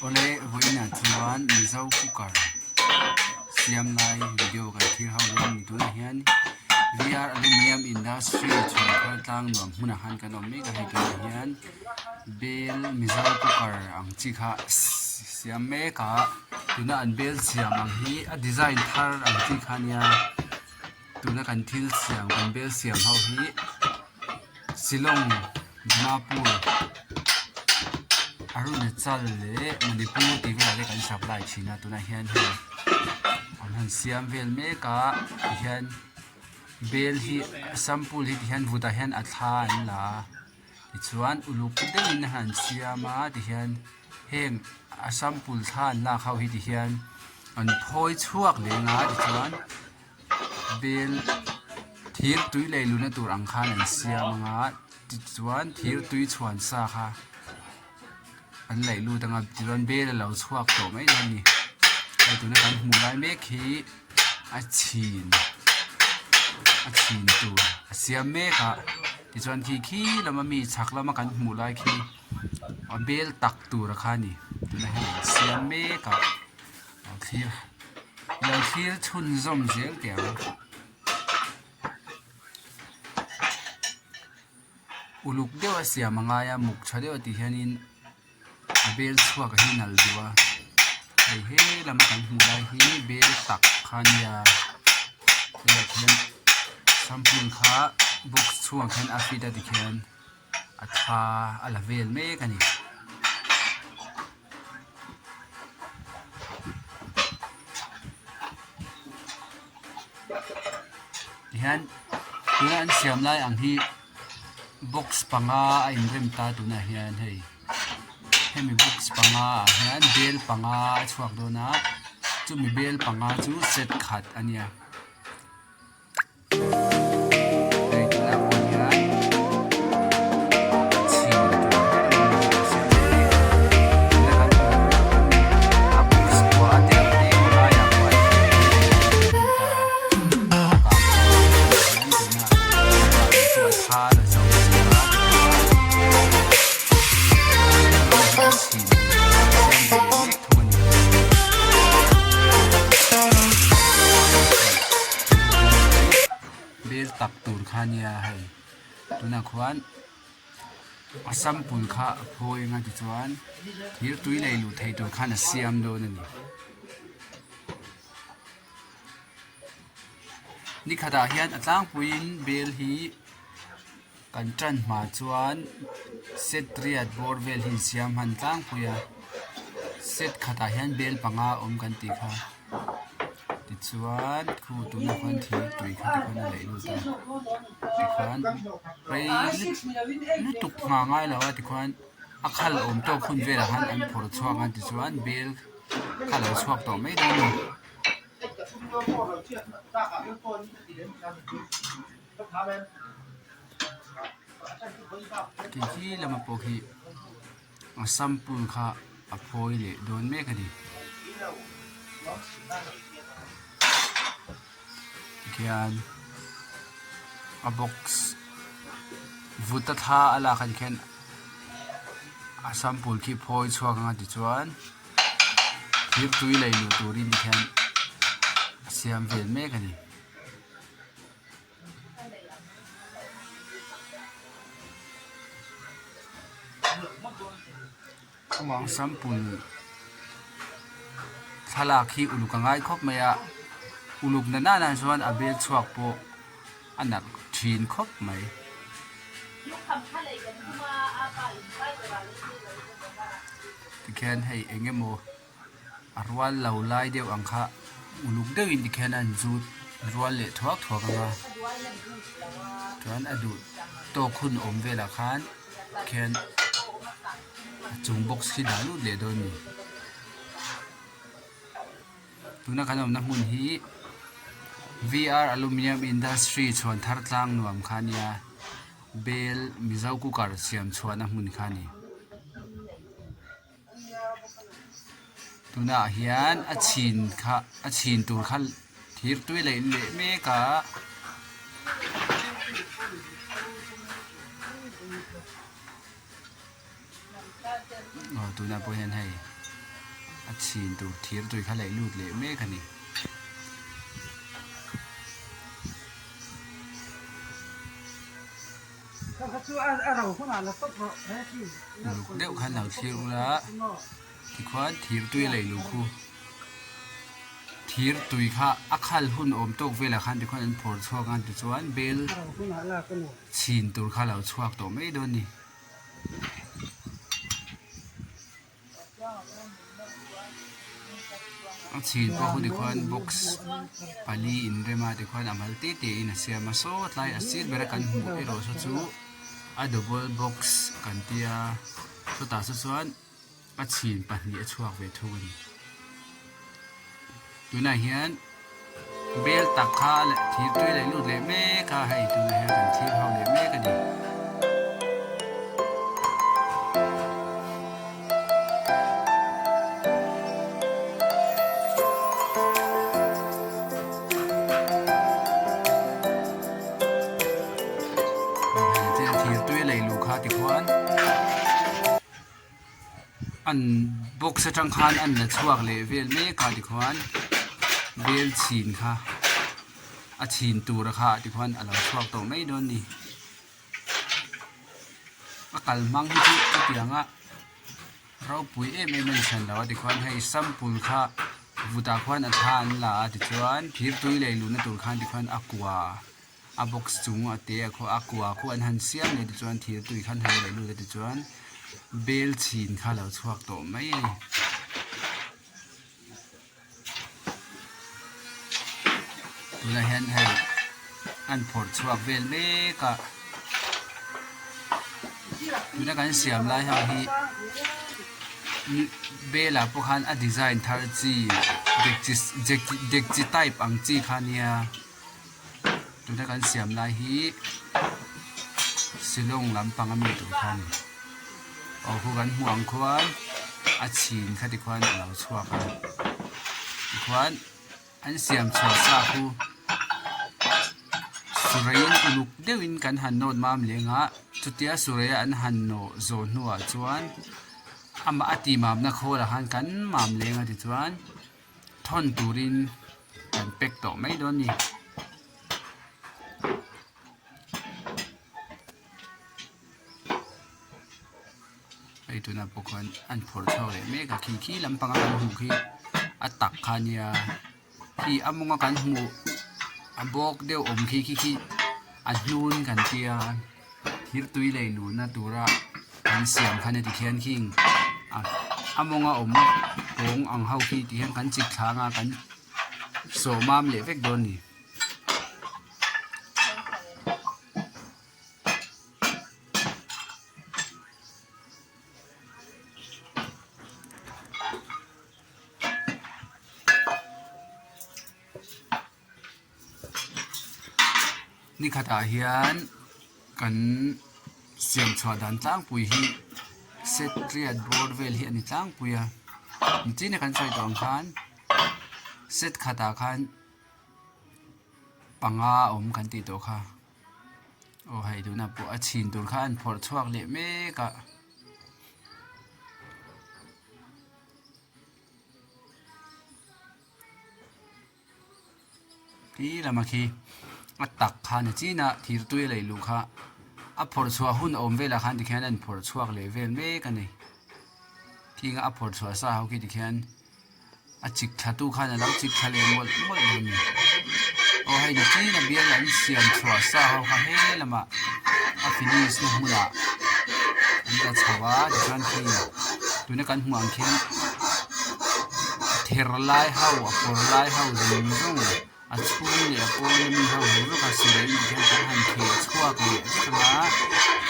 Awle vawiinah chuan Mizo cooker siam lai video kan thlir ho dawn a ni. Tunah hian VR Aluminium Industry chhuan thar tlang nuam hmunah khan kan awm mek a hei tunah hian bel Mizo cooker ang chi kha siam mek a tuna an bel siam ang hi a design thar ang chi kha ania tuna kan thil siam kan bel siam ho hi Shillong Dimapur Arunachal leh Manipur tih velah te kan supply thin a tunah hian hei an han siam vel mek a tihian bel hi sample hi tihian vutah hian a thla an la a tichuan uluk deuhin a han siam a tihian heng a sample thla an lak ho hi tihian an phawi chhuak leng a tichuan bel thir tui lei luhna tur ang khan an siam ang a tichuan thir tui chhuan sa kha an laih lut ang a tichuan bel a lo chhuak tawh mai dawn a ni hei tuna kan hmuh lai mek hi a chhin a chhin tur a siam mek a tichuan khi khi lama mi chhak lama kan hmuh lai khi a bel tak tur a kha a ni tunah hian an siam mek a. Lo thlir lo thlir chhunzawm zel teh ang uluk deuh a siam a ngai a muk tha deuh a tih hianin a bel chhuak hi nal duh a hei he lama kan hmuh lai hi bel tak kha a nia tunah khian sample kha box chhungah khian a fit a tikhian. a thla a la vel mek a ni. Tihian tuna an siam lai ang hi box panga a inrem ta tunah hian hei hemi box panga ah hian bel panga a chhuak dawn a chumi bel panga chu set khat a nia. Bel tak tur kha nia hei tunah khuan a sample kha a phawi anga tichuan thir tui lei luh theih tur khan a siam dawn a ni. Nikhatah hian a tlangpuiin bel hi Kan tan hma chuan set riat bawr vel hi insiam hman tlangpui a set khatah hian bel panga a awm kan tih kha tichuan khu tunah khuan thir tui kha tikhuan a laih lut a tikhuan rei lutuk hma ngai lo a tikhuan a khal awm tawk hun velah khan an phawrh chhuak a tichuan bel kha a lo chhuak tawh mai dawn a ni. Kei khi lama pawh khi a sample kha a phawi leh dawn mek a ni tikhian a box vut a thla a lak a tikhian a sample khi phawi chhuak anga tichuan thir tui lei luh turin tikhian a siam vel mek a ni. Sample thlalak hi uluk a ngai khawp mai a uluk na nana chuan a bel chhuak pawh a nalh thin khawp mai. Tikhian hei eng emaw. a rual lo lai deuh ang kha uluk deuhin tikhian a inzut rual leh thuak thuak ang a chuan a duh tawk hun awm velah khan khian a chung box khi dah lut leh dawn a ni tuna kan awmna hmun hi VR aluminium industry chhuan thar tlang nuam kha a nia bel mizo cooker siam chhuahna hmun kha a ni. Tunah hian a chhin kha a chhin tur kha thir tui laih leh mek a. Aw tunah pawh hian hei. A chhin tur thir tui kha laih lut leh mek a ni. Uluk deuh khan lo thlir ula tikhuan thir tui a laih luh khu. Thir tui kha a khal hun awm tawk velah khan tikhuan an phawrh chhuak a tichuan bel chhin tur kha a lo chhuak tawh mai dawn a ni. A chhin pawh khu tikhuan box pali inrem a tikhuan a mal te te in a siam a saw tlai a sir bera kan hmuh erawh saw chu a double box kan tia chutah saw chuan a chhin pahnih a chhuak ve thung a ni. Tunah hian bel tak kha thir tui leh lut leh mek a hei tunah hian kan thlir ho leh mek a ni. Thir tui leh luh kha tikhuan. An box atang khan an la chhuak leh vel mek a tikhuan bel chhin kha a chhin tur kha tikhuan a lo chhuak tawh mai dawn a ni. A kal hmang hi chu chutiang a ropui em em a ni hran lo a tikhuan hei sample kha vutah khuan a thla an la a tichuan thir tui lei luhna tur khan tikhuan a kua. A box chung a te a khaw a kua khu an han siam leh tichuan thir tui kha an han leh lut a tichuan bel chhin kha a lo chhuak tawh mai a ni. Tunah hian hei an phawrh chhuak vel mek a tuna kan siam lai ho hi bel ah pawh khan a design thar chi dekchi type ang chi kha a nia. Tuna kan siam lai hi Shillong lampang ami tur kha a ni. Aw khu kan hmuh ang khuan a chhin kha tikhuan a lo chhuak a tikhuan an siam chhuah sa khu sureiin uluk deuhin kan han nawt mam leng a chutia surei an han nawh zawh hnuah chuan amah a tih mamna khawlah khan kan mam leng a tichuan. Thawn turin kan pack tawh mai dawn a ni. Hei tunah pawh khuan an phawrh chhuak leh mek a khi khi lampanga kan hmuh khi a tak kha a nia khi a mawnga kan hmuh a bawk deuh awm khi khi khi a hnun kan tia. Thir tui lei luhna tura an siam kha ni tikhian khing a mawnga awm pawng ang ho khi ti hian kan chik thla anga kan sawh mam leh vek dawn a ni. Ni khatah hian kan siam chhuah dan tlangpui hi set riat bawr vel hi a ni tlangpui a nichina kan sawi tawh ang khan set khatah khan panga a awm kan tih tawh kha aw hei tunah pawh a chhin tur kha an phawrh chhuak leh mek a. Ti lama khi a tak kha ni chin a thir tui a lei luh kha a phawrh chhuah hun a awm velah khan tikhian a inphawrh chhuak leh vel mek a ni khing a phawrh chhuah sa ho khi tikhian a chik thla tu khan a lo chik thla leh mawlh mawlh dawn a ni aw hei ni chin a bial an siam chhuah sa ho kha he lamah a finish na hmunah an tla chho a tichuan khi tuna kan hmuh ang khian ther lai ho a kawr lai ho zawng zawng a chhung leh a pawn ami ho zawng zawng kha surei in tikhian kan han kheh chhuak leh vek ang a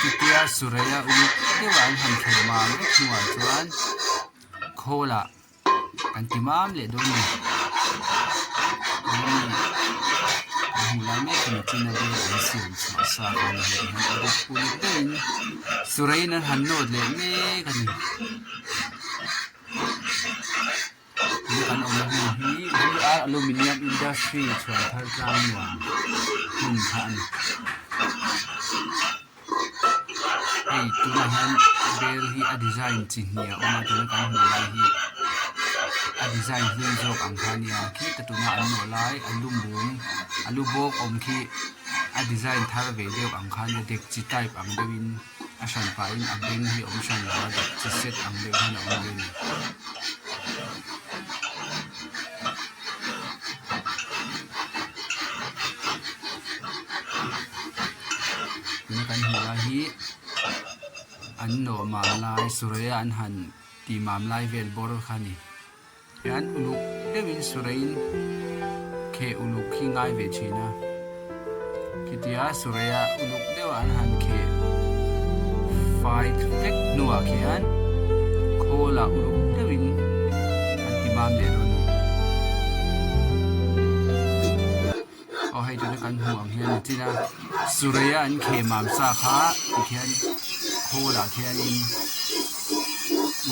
chutia surei a uluk deuh a an han kheh mam vek hnuah chuan khawl ah Kan ti mam leh dawn a ni. Tuna mi kan hmuh lai mek hi China vel an siam chhuah sa kha a ni hei hian a bawk uluk deuhin sureiin an han nawt leh mek a ni. Tuna kan awmna hmun hi VR Aluminium Industry chhuan thar tlang nuam hmun kha a ni. Hei tunah hian bel hi a design chi hnih a awm a tuna kan hmuh lai hi. design hlui zawk ang kha a nia khita tuna an nawh lai a lu mum a lu bawk awm khi a design thar ve deuh ang kha a nia dekchi type ang deuhin a hran pahin a beng hi a awm hran lo a dekchi set ang deuh hian a awm ve a ni. Tuna kan hmuh lai hi an nawh mam lai sureia an han tih mam lai vel bawr kha a ni. Hian uluk deuhin sureiin kheh uluk hi ngai ve thin a, khitia sureia uluk deuha an han kheh fai vek hnuah khian khawlah uluk deuhin an ti mam leh dawn a ni. Aw hei tuna kan hmuh ang hian nichin a sureia an kheh mam sa kha tikhian khawlah khianin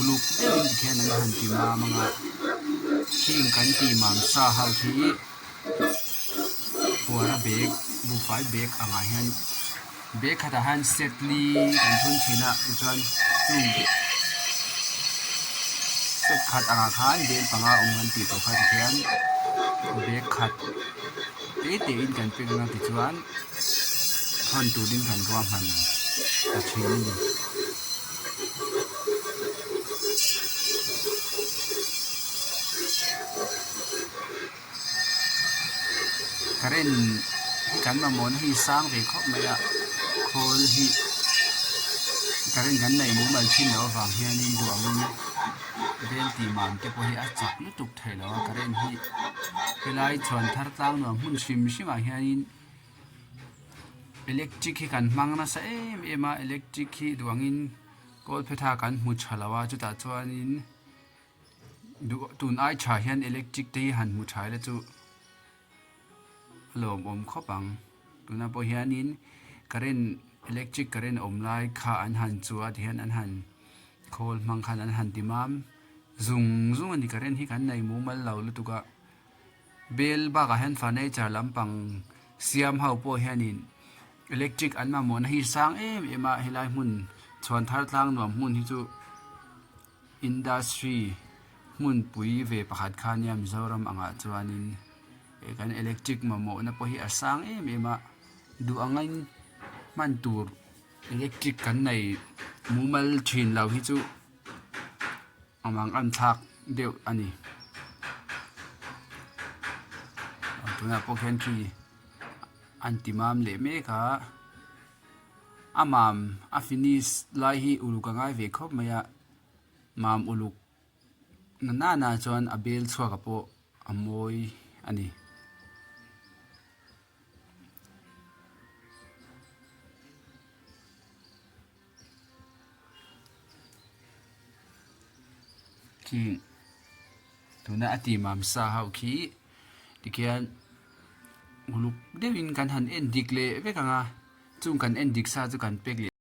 uluk deuhin tikhian an han ti mam ang a khing kan tih mam sa ho khi puara bag buhfai bag angah hian bag khatah hian set li kan thun thin a tichuan chung set khat angah khan bel panga awm kan tih tawh kha tikhian bag khat te te in kan pek anga tichuan thawn turin kan ruahman ta thin a ni. Current hi kan mamawhna hi sang ve khawp mai a khawl hi current kan neih mumal thin loh avang hianin duh angin bel tih mam te pawh hi a chak lutuk thei lo a current hi helai chhuan thar tlang nuam hmun hrim hrim ah hianin electric hi kan hmang nasa em em a electric hi duh angin kawlphetha kan hmu tha lo a chutah chuanin. Duh tun ai tha hian electric te hi han hmu tha ila chu a lawmawm khawp ang tunah pawh hianin current electric current awm lai kha an han chu a tihian an han khawl hmang khan an han ti mam zung zung a ni current hi kan nei mumal lo lutuk a bel bakah hian furniture lampang siam ho pawh hianin electric an mamawhna hi sang em em a helai hmun chhuan thar tlang nuam hmun hi chu. Industry hmunpui ve pakhat kha nia Mizoram angah chuanin eh kan electric mamawhna pawh hi a sang em em a duh angin hman tur electric kan nei mumal thin lo hi chu a mangan thlak deuh a ni tunah pawh khian khi an ti mam leh mek a. A mam a finish lai hi uluk a ngai ve khawp mai a mam uluk na nana chuan a bel chhuak a pawh a mawi a ni. Khi tuna a ti mam sa ho khi tikhian uluk deuhin kan han en dik leh vek ang a chung kan en dik sa chu kan pek leh.